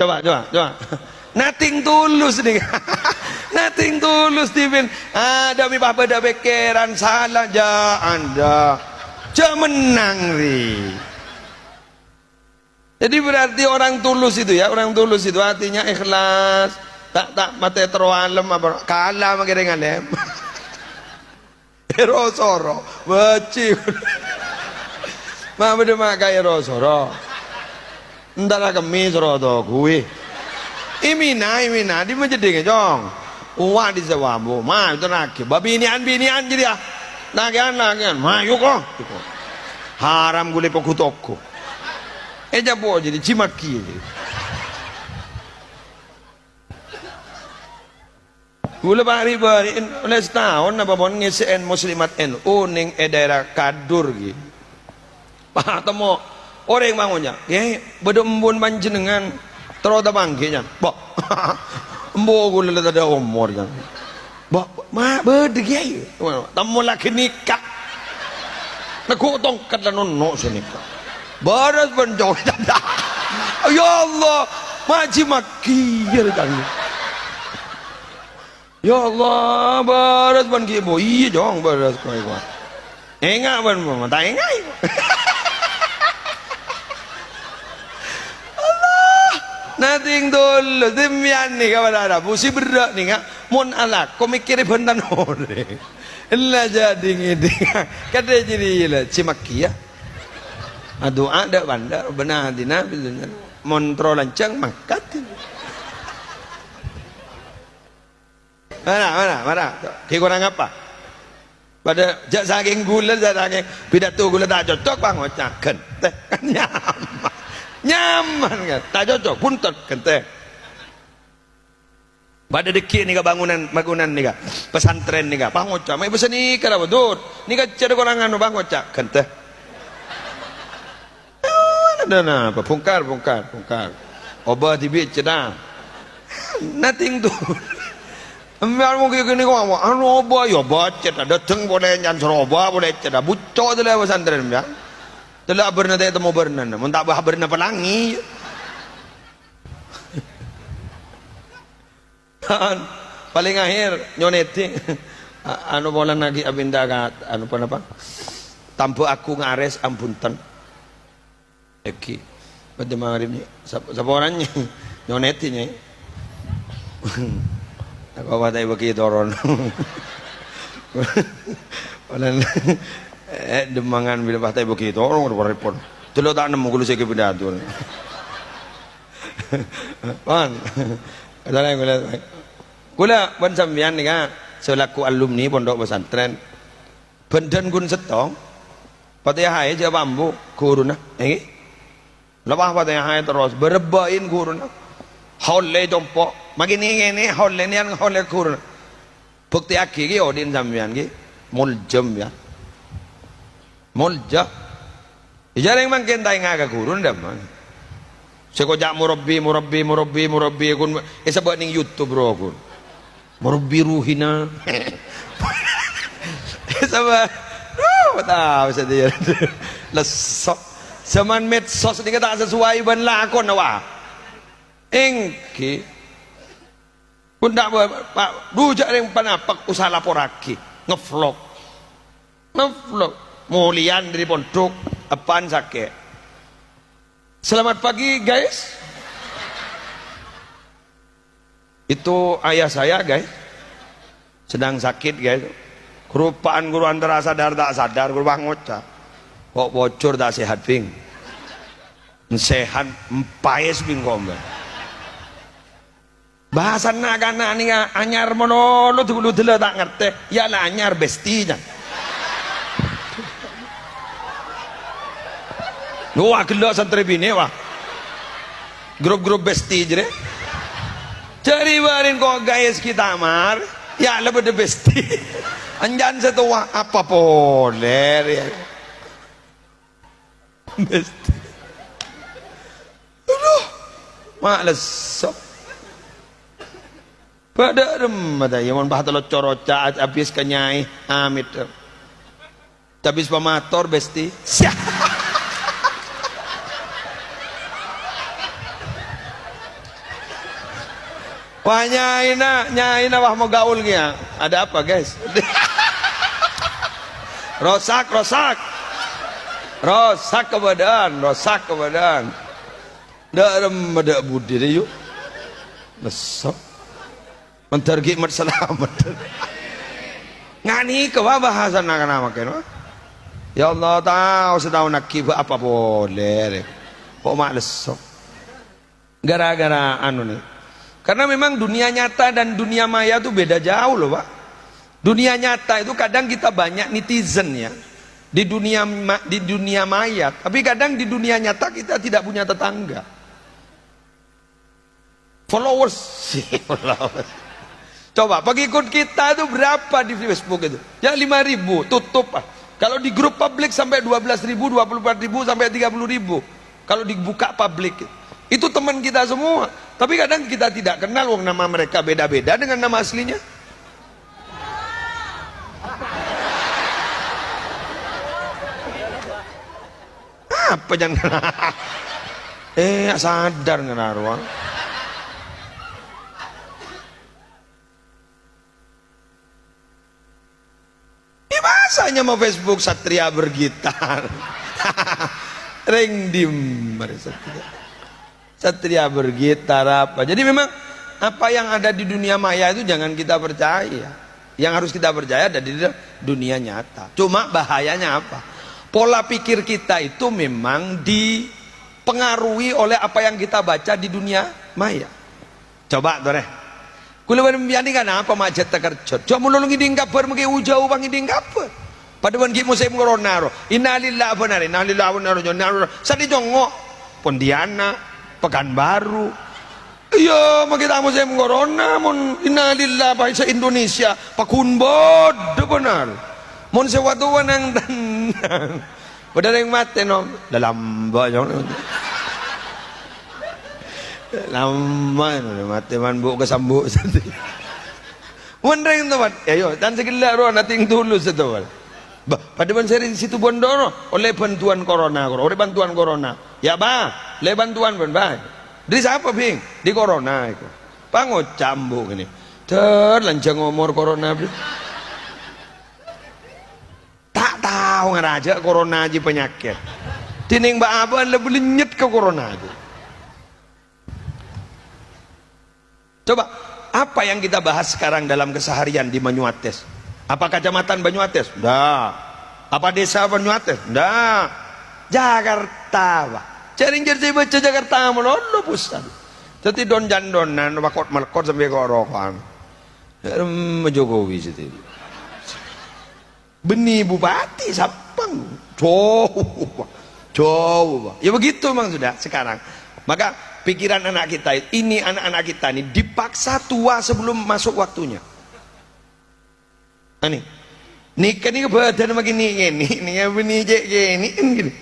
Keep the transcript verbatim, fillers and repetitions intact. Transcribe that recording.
Coba, coba, coba. Nothing tulus nèka. Nothing tulus, Steven. Adâ' mè' pas bâdâ pèkkèran sala, jâ' anda. Jâ' mennang, rè. Jadi berarti orang tulus itu ya, orang tulus itu artinya ikhlas. Ta', ta' matè terro alem apa, kala makè rèng alem. Ero soro, beci. Ma' bâdâ ma' ka ero soro. Entara kemmi soro to kuwi. Imina, imina, di majeddhingnga, Cong. Uwa' di sewabu, ma' itu nagi. Babini'an-bini'an jadi ya. Nagihan, nagihan, ma' yuko. Yuko. Haram guli pogu toko. Eh, jabo jadi, cimaki jadi. Ghulâ bâri'-bâri' ollè sataon apa pon ngèssè'è muslimat N U nèng è daerah Kadur, ghi. Pas temmo orèng ngoca', "Kèyaè, bâdâ embu'na panjhennengngan terro tapangghi, Cang." "Bâ, embu' ghulâ la tadâ' omor, Cang." "Bâ, ma' bâdâ, Kèyaè." Temmo lagi nikah. Neggu' tongket la nonno' sè nikah. Bârâs bân jhung. Ya Allah, maji magi ya, Cang. Ya Allah, bârâs bân ghi' bu-, iyâ, Cong, bârâs kowe, kowe. Enga' bân mama, ta' enga'. Allah, nothing tulus, sampèyan nèka, para rabu, sè berrâ' nèka, mon alako mèkkèrè bhânten orèng. Ella jadi ngèdhing. Kadhâ' jârèya la, cè' magi, ya. Adu'a dâ' bân dâ', bân adina, mon terro lanjhâng, mangkat. Mara, mara, mara. Ghi' korang apa? Padâ jhâ' sakèng ghulâ, jhâ' sakèng pidato ghulâ ta' cocok, pangoca', "Ghântè." Kan nyaman. Nyaman, kan? Ta' cocok, bhunten, "Ghântè." Padâ dâggi' nèka bangunan, bangunan nèka, pesantren nèka, pangoca', "Ma' bâsa nèka, Rabu, Dut? Nèka cè' korang anu, pangoca', ghântè." Adâ napa? Bongkar, bongkar, bongkar. Obâ dhibi' cèta. Nothing to. Embiar mungkin gini kok, anu obâ, ya obâ cèta. Dâteng polè nyang soro obâ polè cèta. Bucco' tèla pesantren, ya. Tèla bârna ta' temmo bârna. Mon ta' bâ bârna pelangi. Kan, palèng akhèr nyonèdhi. A-, anu polana ghi' apinda ka, anu, ponapa? Tambâ aku ngarès, ambhunten. Èngghi. Bâdâ maghrib, Nyai. Sap-, sapa orèng, Nyai? Nyonèdhi, Nyai. Aku apa ta' èbâghi toron. Polana, eh, demmangan bilâ pas ta' èbâghi toron, repot-repot. Delok ta' nemmo ghulâ sè ghi' pinda atur. Pon. Katanya ghulâ, ghulâ bân sampèyan nèka selaku alumni pondok pesantren. Bân dhân ghun sèttong, Fatihah jhâ' pambu ghuruna, èngghi. Lepas Fatihah terros, bârâbbâ'in ghuruna. Hollè compo', makkè ngènè, hollè nèyan hollè ghuruna. Buktèyaghi ghi' odi'na sampèyan ghi', moljam, ya. Molja. Iyâ, rèng mangkèn ta' enga' ka ghuruna, dhâmma. Sè koca' murabbi, murabbi, murabbi, murabbi, ghun èsabâ' nèng YouTube, bro, ghun. Murabbi ruhina. Èsabâ'. Duh, tao sè dhiyâ. Lesso. Zaman medsos nèka ta' sesuai bân lakon, wa. Èngghi. Pun ta' bâ-, pa-, dhu jhâ' rèng panapa usaha laporraghi, nge-vlog. Nge-vlog. Molèyan dâri pondhuk, eppa'na sakè'. "Selamat pagi, guys." "Itu ayah saya, guys. Sedang sakit, guys." Ghuru eppa'na ghuru antara sadar ta' sadar, ghuru pangoca'. Kok pojhur ta' sehat, Bing? Sehat, empaes, Bing, kok, Mbak. Bhâsana na'-kana' nèka anyar malolo, dhulu dhâlâ ta' ngartè. Ya la anyar, besti, can. Wah, ghellâ' santrè binè', wah. Grup-grup besti jârèya. Jârèya bârâ' kok guys kita mar, ya la bâdâ besti. Anjân sè towa, apa polè, rè? Besti. Aduh, ma' lesso. Bâdâ remma ta' iyâ mon bâ' tello coroca abis ka nyai, amit. Abis pamator, besti. Sia. Wah, nyaèna, nyaèna, wah, mau gaul kèya. Ada apa, guys? Rosak, rosak. Rosak kabâdâ'ân, rosak kabâdâ'ân. Dâ' remma dâ' budi rè, yu. Nesso. Mandhâr ghi' mat-salamet. Ngani kèya bahasana kana makin, wah. Ya Allah, tao sataon aghi' bâ' apa polè, rè. Kok ma' lesso. Gara-gara anu nih. Karena memang dunia nyata dan dunia maya itu beda jauh loh, Pak. Dunia nyata itu kadang kita banyak netizen ya. Di dunia ma-, di dunia maya, tapi kadang di dunia nyata kita tidak punya tetangga. Followers. Coba, pengikut kita itu berapa di Facebook itu? Ya, lima ribu, tutup, ah. Kalau di grup publik sampai dua belas ribu, dua puluh empat ribu, sampai tiga puluh ribu. Kalau dibuka publik, itu teman kita semua. Tapi kadang kita tidak kenal, wong nama mereka beda-beda dengan nama aslinya. Apa jangan? Eh, sadar ngarang. Di masanya mau Facebook Satria Bergitar. Rèng dim, mari Satria. Satria Bergitar apa? Jadi memang apa yang ada di dunia maya itu jangan kita percaya. Yang harus kita percaya ada di dunia nyata. Cuma bahayanya apa? Pola pikir kita itu memang dipengaruhi oleh apa yang kita baca di dunia maya. Coba, torè. Kaulâ bân sampèyan nèka napa ma' jhât takerjhât? Jhâ' mon lo ngèdhing kabhâr mangkè u-jâu pangèdhing kabhâr. Padâ bân ghi' mosèm corona ro. Innalillahi wa inna ilaihi, innalillahi wa inna ilaihi raji'un. Innalillahi. Sanè congngo'. Pontianak, Pekanbaru. Iyâ, mangkè ta' mosèm corona, mon innalillahi, pa-, sa-Indonesia, paghun bâdâ bhender. Mon sè wa-towa nang-tennang. Padâ rèng matè, nom. Lah lambâ', jhung. Lambâ', matè man bu' kasambu' satèya. Mon rèng, toman. Ayo, tan sè ghellâ' rowa, nothing tulus, toman. Bâh, padâ bân sè rèng Situbondo, no. Ollè bhântowan corona, kor-, ollè bhântowan corona. Ya, Bâh, ollè bhântowan, bân, Bâh. Dâri sapa, Bhing? Dâri corona, iku. Pangoca' ambu' kènè. Dâr, lanjhâng omor corona, Bhing. Ta' tao ngarajâ corona jiyâ panyakèt. Dhinèng bâ'-abâ'ân la bâlènyet ka corona jiyâ. Coba, apa yang kita bahas sekarang dalam keseharian di Banyuates? Apa Kecamatan Banyuates? Ndak. Apa Desa Banyuates? Ndak. Jakarta, Pak. Jhâ' rèng jhâ' sè bâca Jakarta malolo pusat. Dhâddhi don-jandonan, makot-melkot sampè' ko'-roko'an. Em, Jokowi sèdhâ. Bânnè bupati, sapa? Jhâu, jhâu. Ya begitu memang sudah sekarang. Maka pikiran anak kita ini, anak-anak kita ini dipaksa tua sebelum masuk waktunya. Nah, nih. Nèka nèka bâdân makin nèka, nèka bânnè cè' kènè', kan gitu.